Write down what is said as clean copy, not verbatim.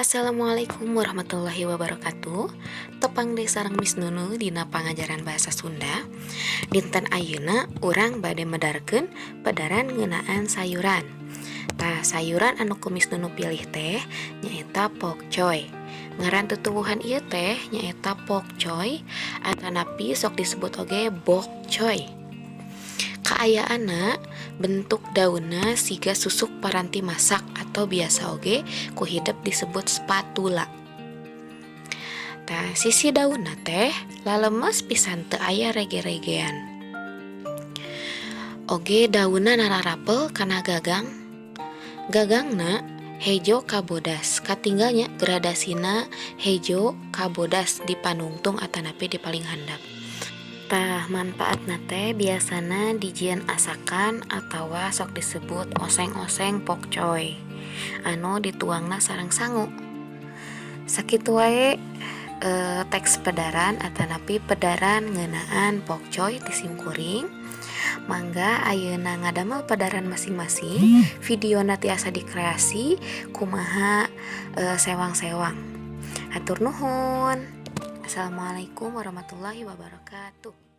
Assalamualaikum warahmatullahi wabarakatuh. Tepang deui sareng Miss Nunu dina pangajaran bahasa Sunda. Dinten ayeuna urang bade medarkeun pedaran ngeunaan sayuran. Tah, sayuran anu ku Miss Nunu pilih teh nyaeta pokcoy. Ngaran tutuwuhan ieu teh nyaeta pokcoy atanapi sok disebut oge bok choy. Kaayaanna bentuk daunna siga susuk paranti masak atau biasa oge ku hidep disebut spatula. Tah, sisi daunna teh lalemes pisan, teu aya rege-regean. Oge daunna nararapel kana gagang. Gagangna hejo ka bodas, katinggal nya gradasina hejo ka bodas di panungtung atanapi di paling handap. Tah, manfaatna teh biasana dijieun asakan atawa sok disebut oseng-oseng pokcoy anu dituangna sareng sangu. Sakitu wae teks pedaran atanapi pedaran ngeunaan pokcoy ti simkuring. Mangga ayeuna ngadamel pedaran masing-masing, videona tiasa dikreasi kumaha sewang-sewang. Hatur nuhun. Assalamualaikum warahmatullahi wabarakatuh.